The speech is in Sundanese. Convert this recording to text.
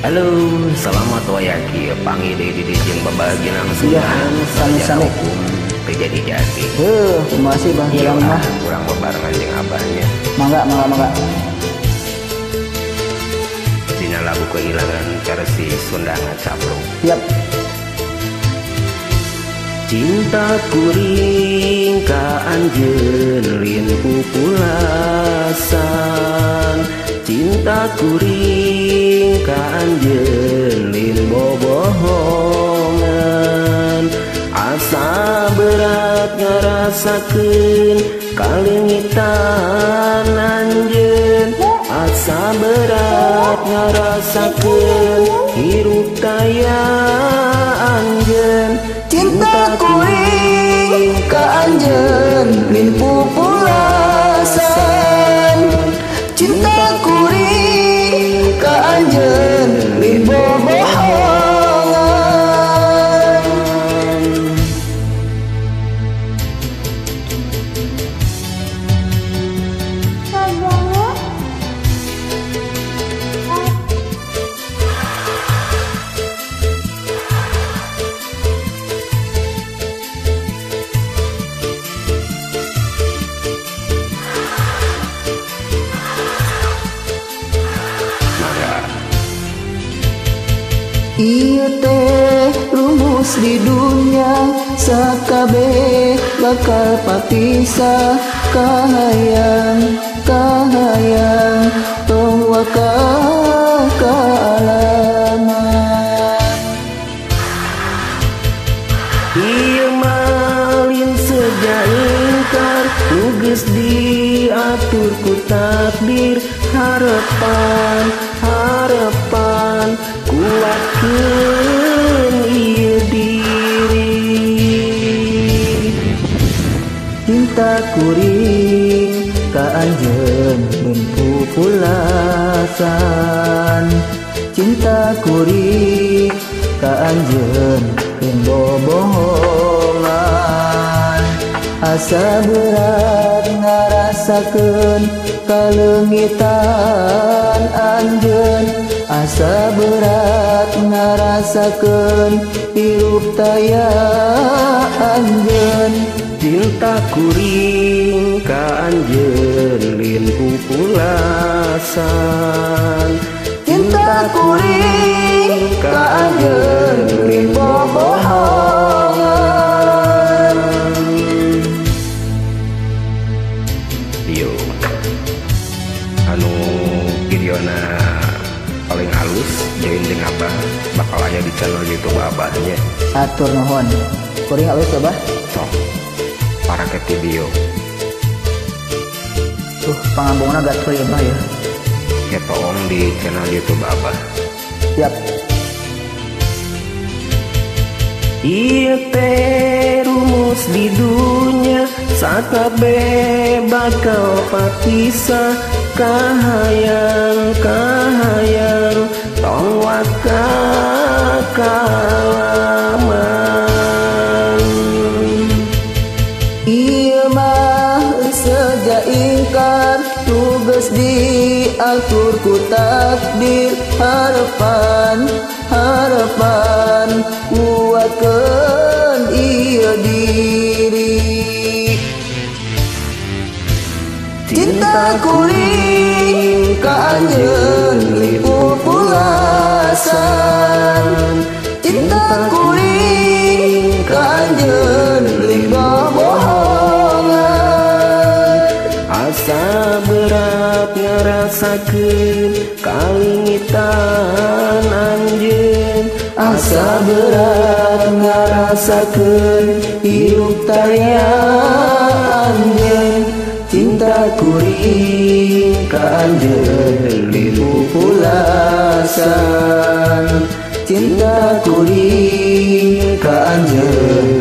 Halo, selamat wayaki panggil di jeung babagi langsung. Iya, sami-sami. Teu jadi-jadi. Heuh, kumaha sih Bang Gilang mah? Kurang bebarengan jeung abahnya. Mangga, mangga, mangga. Dina lagu kehilangan versi Sunda Ngacapruk. Siap. Cinta kuring ka anjeun lin pupulasan, cinta kuring ka anjeun lin bobohongan. Asa berat ngarasakeun kalengitan anjeun, asa berat ngarasakeun hirup taya anjeun. Cinta kuring ka anjeun lin pupulasan, cinta kuring ka anjeun lin bobohongan. Ieu teh rumus di dunya sakabeh bakal papisah. Kahayang kahayang tong waka kaalaman. Ieu malin seja ingkar nu geus diatur ku takdir. Harapan harapan kuatkeun ieu diri. Cinta kuring ka anjeun lin pupulasan, cinta kuring ka anjeun lin bobohongan. Asa berat ngarasakeun kaleungitan anjeun, asa berat ngarasakeun hirup taya anjeun. Cinta kuring ka anjeun lin pupulasan, cinta kuring ka anjeun lin bobohongan. Yo, anu videona paling halus join jeung abah bakal aya di channel YouTube abahnya. Atur nuhun. Kuring halus abah. Sok. Para video. Tuh pangambungna gatul ya bah ya. Ketoong di channel YouTube abah. Siap. Ieu teh rumus di dunya sakabeh bakal papisah. Kahayang kahayang tong waka kalaman. Ieu mah seja ingkar tugas diatur ku takdir. Harapan harapan kuatkeun ieu diri. Cinta kuring ka anjeun lin pupulasan, cinta kuring ka anjeun lin bobohongan. Asa berat ngarasakeun kalingitan anjeun, asa berat ngarasakeun hirup taya anjeun. Cinta kuring ka anjeun lin pupulasan, cinta kuring ka anjeun